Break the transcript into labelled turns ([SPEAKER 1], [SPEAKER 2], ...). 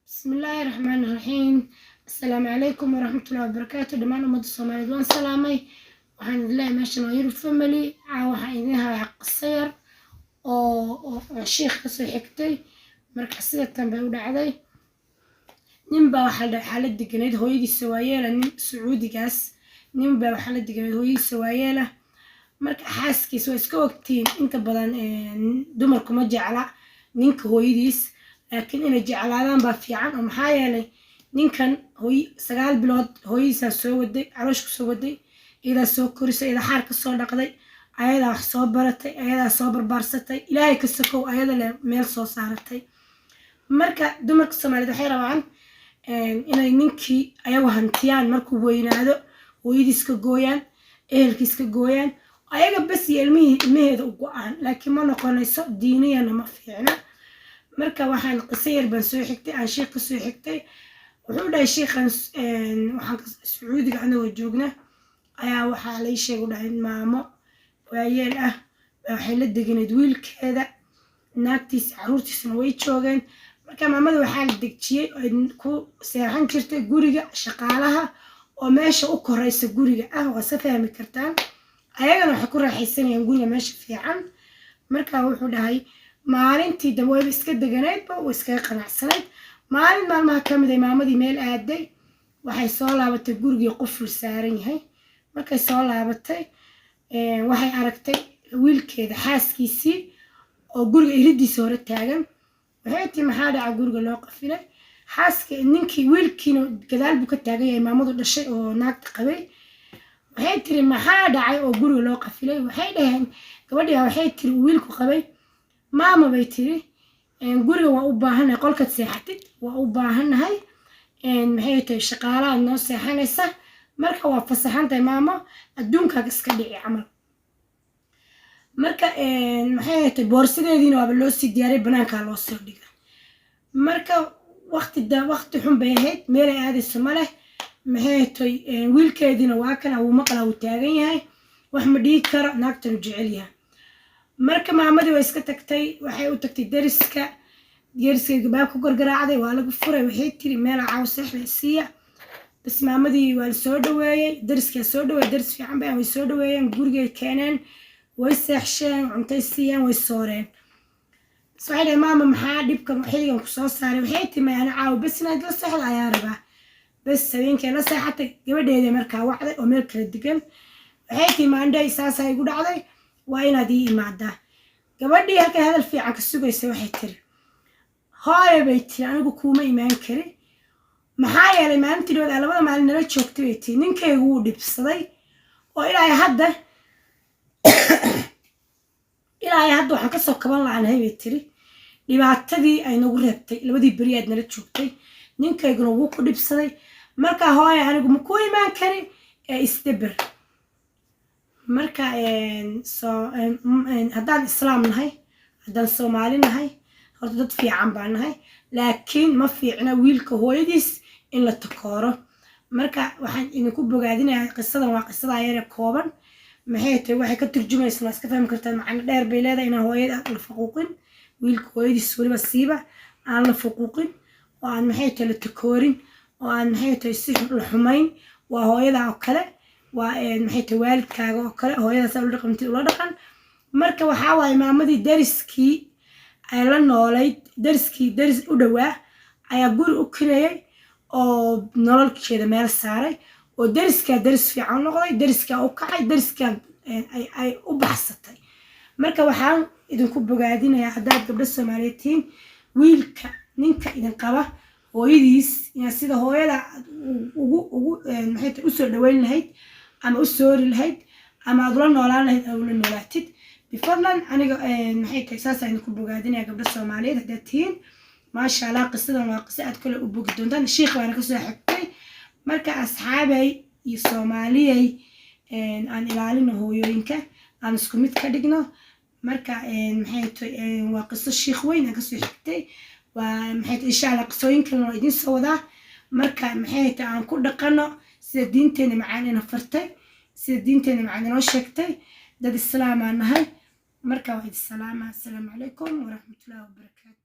[SPEAKER 1] Bismillaahi raxmaani raxiim. Assalaamu calaykum waraxmatullahi wabarakaatu. Dhammaan ummadda Soomaaliyeed waan salaamay. Waxaan idin leeyahay, meeshan waa Yurub Family. Caawa waxaan idin hayaa qiso yar oo shiikh kasoo xigtay. Marka sida tan bay u dhacday. Ninbaa waxaa la deganayd hooyadiisa waayeela. Nin Sacuudigaas, ninbaa waxaa la deganayd hooyadiisa waayeela. Marka xaaskiis, waa iska ogtiin, inta badan dumarku ma jecla ninka hooyadiis, laakiin inay jeclaadaan baa fiican, oo maxaa yeelay ninkan hooy 9 bilood hooyadiisaa soo waday, caloosh kusoo waday, iyadaa soo korisay, iyadaa xaar ka soo dhaqday, ayadaa wax soo baratay, ayadaa soo barbaarsatay, Ilaahay ka sokow ayada leh meel soo saaratay. Marka dumarka Soomaaliyeed waxay rabaan inay ninkii ayagu hantiyaan markuu weynaado, hooyadiis ka gooyaan, ehelkiis ka gooyaan, ayaga bas iyo ilmihii ilmaheeda u go-aan, laakiin ma noqonayso, diiniyana ma fiicna. Marka waxaan qiso yar baan soo xigtay, aan sheikh ka soo xigtay. Wuxuu dhahay sheikhan, waxaan Sacuudiga anagoo joogna ayaa waxaa lay sheegay, dhahay, maamo waayeel ah baa waxay la deganayd wiilkeeda, naagtiisa, caruurtiisana way joogeen. Marka maamada waxaa la dejiyey ay ku seexan jirtay guriga shaqaalaha oo meesha u koraysa guriga ah. Waa iska fahmi kartaan, ayagana waxay ku raaxaysanayaan guriga meesha fiican. Marka wuxuu dhahay, maalintii dambe wayba iska deganaydba, way iskaga qanacsanayd. Maalin maalmaha ka mid ay maamadii meel aaday, waxay soo laabatay gurigii quful saaran yahay. Markay soo laabatay, waxay aragtay wiilkeeda xaaskiisii oo guriga iridiisa hore taagan. Waxay tii, "Maxaa dhaca guriga loo qafilay?" Xaaska ninkii, wiilkiina gadaal buu ka taagan yahay maamadu dhashay oo naagta qabay. Waxay tiri, "Maxaa dhacay oo guriga loo qafilay?" Waxay dhaheen, gabadhii waxay tiri wiilku qabay, "Maama," bay tiri, "guriga waa u baahannahay, qolkaad seexatid waa u baahannahay. Maxay tahay, shaqaalahaad noo seexanaysa, marka waa fasaxan tahay maamo, adduunkaaga iska dhici camal." Marka maxay tahay, boorsadeediina waaba loo sii diyaaray, banaankaa loo soo dhigay. Marka waqti da waqti xun bay ahayd, meelay aadayso ma leh. Maxay tahay, wiilkeediina waa kana, wuu maqlaa, wuu taagan yahay, wax ma dhihi karo, naagtanu jecel yahay. Marka maamadii waa iska tagtay, waxay u tagtay deriska. Deriska gabaab ku gargaraacday, waa laga furay. Waxay tiri, "Meela caaw seexda siiya." Bas, maamadii waa la soo dhaweeyey, deriskaa soo dhaweeyey, deris fiican bay, way soo dhaweeyeen, gurigay keeneen, way seexsheen, cuntay siiyeen, way sooreen. Bas, waxay dhahay, "Maama, maxaa dhibka xilligan ku soo saaray?" Waxay timi, "Ana caawa bas inaad la seexda ayaa rabaa." Bas, habeenkay la seexatay. Gabadheeday markaa wacday oo meel kala degan. Waxay timi, "Maandhay saasaa igu dhacday, waa inaad ii imaadaa." Gabadhii halkay hadal fiican ka sugaysa, waxay tiri, "Hooyo," bay tiri, "anigu kuuma imaan kari, maxaa yeelay maalintii dhood labada maalin nala joogtay," bay tiri, "ninkaygu wuu dhibsaday oo ilaa hadda waxaan kasoo kaban la-aanahay," bay tiri, "dhibaatadii ay nagu reebtay labadii beri aad nala joogtay. Ninkayguna wuu ku dhibsaday. Marka hooya, anigu ma kuu imaan kari ee isdeber." Marka haddaan Islaam nahay, haddaan Soomaali nahay, horta dad fiican baan nahay, laakiin ma fiicna wiilka hooyadiis in la takooro. Marka waxaan idinku bogaadinayaa qisadan, waa qisadaa yare kooban. Maxay tahay, waxay ka turjumaysa waa iska fahmi kartaa, macno dheer bay leedahay, inaan hooyada la faquuqin, wiilka hooyadiis weliba siiba aan la faquuqin, oo aan, maxay tahay, la takoorin, oo aan, maxay tahay, si la xumayn. Waa hooyada oo kale, waa, maxay tahay, waalidkaaga oo kale, hooyadaas ula dhaqantid ula dhaqan. Marka waxaa waaye, maamadii deriskii ay la noolayd, deriskii deris u dhowaa ayaa guri u kireeyey oo nololkeeda meel saaray, oo deriskaa deris fiican noqday, deriskaa u kacay, deriskaa ay u baxsatay. Marka waxaan idinku bogaadinayaa, haddaad gabdho Soomaaliyeed tihiin, wiilka ninka idin qaba hooyadiis inaad sida hooyada ugu maxay tahay usoo dhaweyn lahayd ama u soori lahayd ama aad ula noolaan lahayd aad ula noolaatid, bifadlan. Aniga, maxay tahay, saasaan idinku bogaadinaya, gabdho Soomaaliyeed haddaad tihiin. Maasha Allah, qisadan waa qiso aad kale u bogi doontaan, shiikh baana kasoo xigtay. Marka asxaabay iyo Soomaaliyay, aan ilaalino hooyooyinka, aan isku mid ka dhigno. Marka maxay tahay, waa qiso shiikh weyn aan kasoo xigtay. Waa, maxay tahay, insha Allah qisooyin kalena waa idiin soo wadaa. Marka maxay tahay, aan ku dhaqano sida diinteena macaan ina fartay, sida diinteena macaan inoo sheegtay. Dad Islaamaa nahay. Marka waa idin salaama. Assalaamu calaykum waraxmatullahi wabarakaatu.